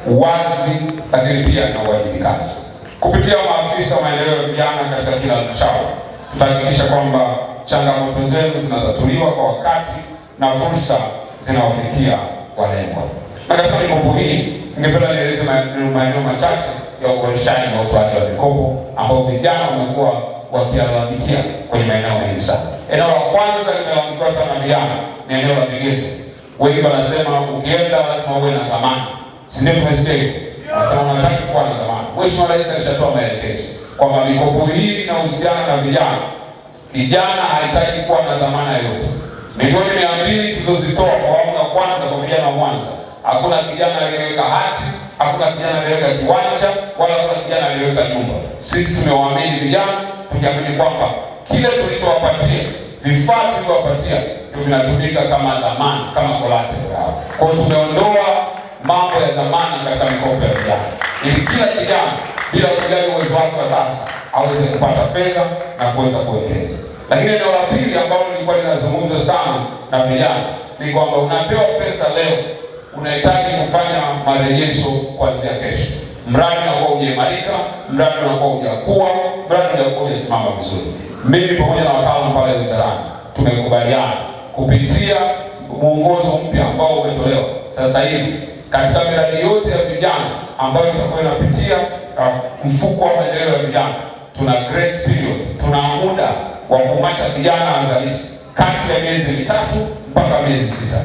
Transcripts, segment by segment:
uwazi, lakini pia na uwajibikaji. Kupitia maafisa maendeleo ya vijana katika kila halmashauri, tutahakikisha kwamba changamoto zenu zinatatuliwa kwa wakati na fursa zinawafikia walengwa. Na katika mikopo hii, ningependa nieleze maeneo machache ya uboreshaji wa utoaji wa mikopo ambao vijana wamekuwa wakilalamikia kwenye maeneo mengi sana. Eneo la kwanza limelalamikiwa sana na vijana ni eneo la vigezo. Wengi wanasema ukienda lazima uwe na dhamana, si ndio? Tumesikia wanasema unataka kuwa na dhamana. Mheshimiwa Rais alishatoa maelekezo kwamba mikopo hii inahusiana na vijana. Kijana hahitaji kuwa na dhamana yoyote. 200,000,000 tulizozitoa kwa awamu ya kwanza kwa vijana wa Mwanza, hakuna kijana aliyeweka hati, hakuna kijana aliyeweka kiwanja, wala hakuna kijana aliyeweka nyumba. Sisi tumewaamini vijana, tukiamini kwamba kile tulichowapatia, vifaa tulivyowapatia ndio vinatumika kama dhamana, kama collateral yao. Kwa hiyo tumeondoa mambo ya dhamana katika mikopo ya vijana, ili kila kijana bila kujali uwezo wake wa sasa aweze kupata fedha na kuweza kuwekeza. Lakini eneo la pili ambalo lilikuwa linazungumzwa sana na vijana ni kwamba unapewa pesa leo, unahitaji kufanya marejesho kuanzia kesho. Mradi unakuwa hujaimarika, mradi unakuwa hujakua, mradi unakuwa hujasimama vizuri. Mimi pamoja na wataalamu pale wizarani tumekubaliana kupitia mwongozo mpya ambao umetolewa sasa hivi katika miradi yote ya vijana ambayo itakuwa inapitia mfuko wa maendeleo ya vijana, tuna grace period, tuna muda wa kumacha kijana azalishe kati ya miezi 3 mpaka miezi 6.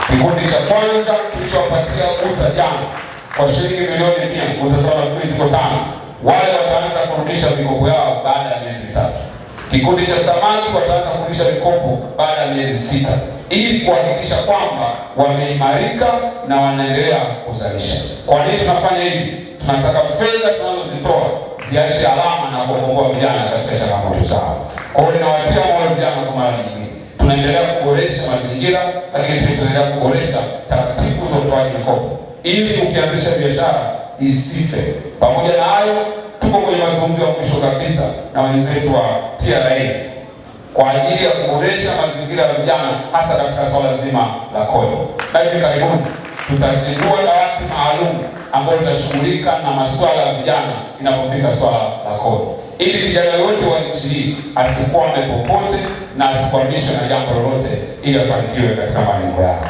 Kikundi cha kwanza kilichowapatia guta jana kwa shilingi 100,000,000, guta zao nafikiri ziko 5, wale wataanza kurudisha mikopo yao baada ya miezi 3. Kikundi cha samaki wataanza kurudisha mikopo baada ya miezi 6, ili kuhakikisha kwamba wameimarika na wanaendelea kuzalisha. Kwa nini tunafanya hivi? Tunataka fedha tunazozitoa ziache alama na kuwakomboa vijana katika changamoto zao. Kwa hiyo ninawatia moyo vijana kwa mara nyingine, tunaendelea kuboresha mazingira, lakini pia tunaendelea kuboresha taratibu za utoaji mikopo ili ukianzisha biashara isife. Pamoja na hayo, tuko kwenye mazungumzo ya mwisho kabisa na wenzetu wa TRA kwa ajili ya kuboresha mazingira ya vijana hasa katika swala zima la kodi. Na hivi karibuni tutazindua dawati maalum ambalo litashughulika na masuala ya vijana inapofika swala la kodi, ili vijana wote wa nchi hii asikwame popote na asikwamishwe na jambo lolote, ili afanikiwe katika malengo yao.